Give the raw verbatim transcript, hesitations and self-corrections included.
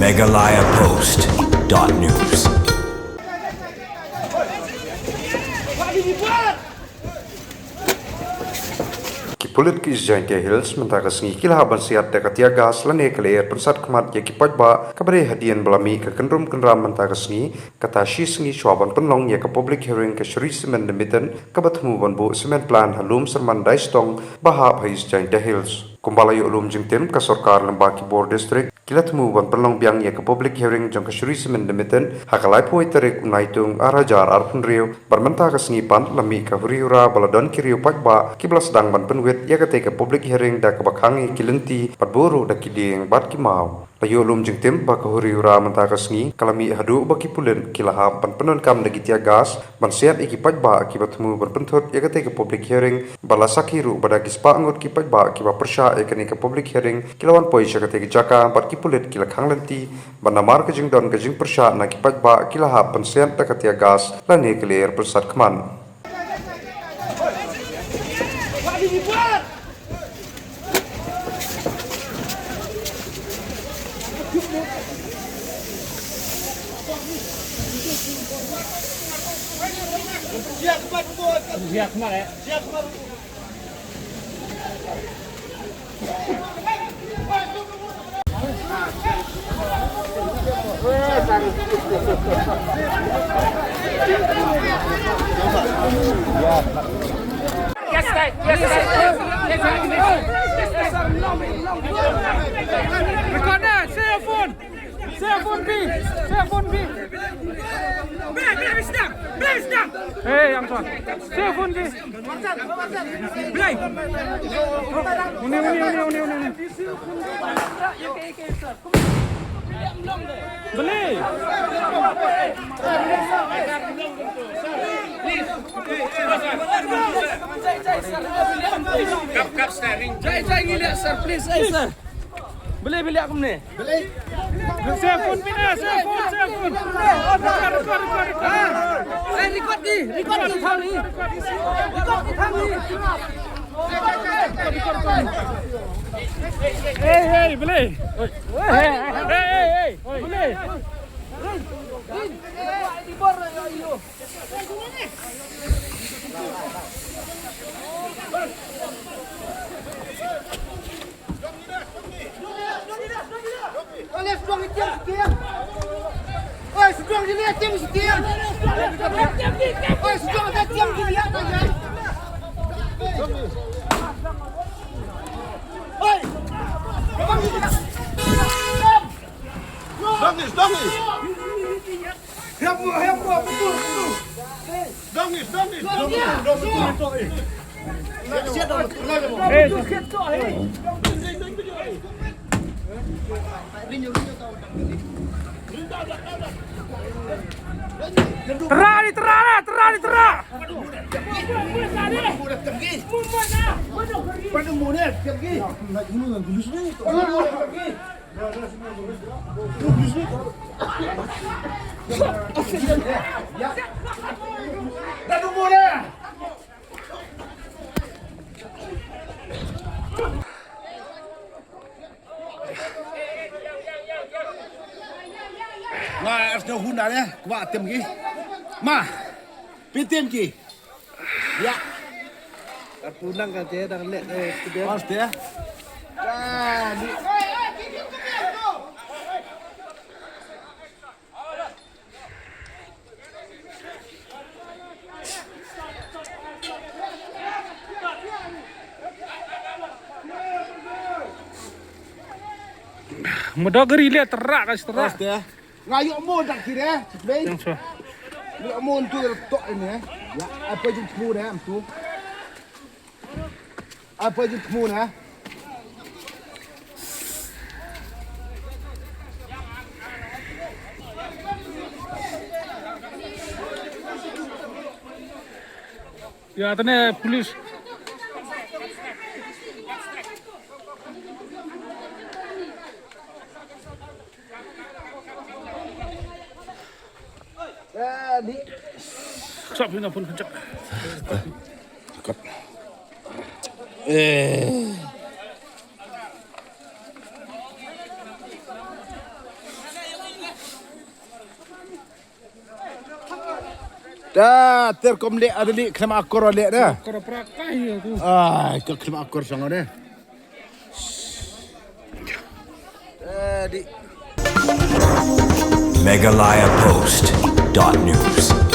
Meghalaya Post dot news. Ki pulit ki East Jaintia Hills mynta ka sngi ki la hap ban siat da ka tear gas lane ka lyer pynsat khmat ïa ki paidbah, kaba dei hadien ba la mih ka kynrum kynram mynta ka sngi, kata shi sngi shwa ban pynlong ïa ka public hearing ka Shree Cement Limited kaba thmu ban buh cement plant ha Lumsyrman Daistong ba hap ha East Jaintia Hills. Kumba la ïoh lum jingtim, ka sorkar lyngba ki bor district ki la thmu ban pynlong biang ïa ka public hearing jong ka Shree Cement Limited ha ka laiphew tarik u Naitung ar hajar arphew hynriew, bad mynta ka sngi pat la mih ka huri hura ba la don ki riew paidbah kiba la sdang ban pynwit ïa katei ka public hearing da kaba khang ïa ki lynti bad buh ruh da ki dieng bad ki maw. La ïoh lum jingtim ba ka huri hura mynta ka sngi ka la mih haduh ba ki pulit ki la hap ban pyndonkam da ki tear gas ban siat ïa ki paidbah kiba thmu ban pynthut ïa katei ka public hearing, bad la sakhi ruh ba da ki spah ngut ki paidbah kiba pyrshah ïa kane ka public hearing ki la wan poi sha katei ka jaka bad ki pulit ki la khang lynti, bad namar ka jingdon ka jingpyrshah na ki paidbah ki la hap ban siat da ka tear gas lane ka lyer pynsat khmat. Record that. Say your phone. Say your phone, please. Say your phone, please. Hey, Anton. Say your phone, please. Uni, uni, uni, uni, uni. Beli. Jai, jai, ngi liak, sir, please, eh, sir. Beli, beli aku ni. Beli. Saya phone pina, saya phone, saya phone. Record, record, record, record. Eh, record ni, record ni, thang ni. Record ni, thang ni. Hey, hey, beli. Hey, hey, hey, beli. Dongis, dongis. Hep mo, hep mo, betul, betul. Dongis, dongis. Dongis, dongis. Tera ni, tera lah, tera ni, tera. Pada muda, tinggi. Nga er sñiaw hun da ne, kwah tem ki. Ma, phi tem ki. Ya. Ka tu nang ka te dang leh, eh, tu dia. Pas dia. Ya, di. Mudok geri le terak ka terak. Pas dia. Nga ïoh mo dak kire, sibei. Yang so. Ïoh mo ntu tok ini, eh. Ya, apa jin tmu ne, ntu. Apa jin tmu ne. Ya, tene pulis. Sap ina pun kencak. Eh. Da ter kom leh, ada leh khlem akor leh da. Kor pra kai aku. Ai, ka khlem akor shong ne. Eh, di. Meghalaya Post dot news.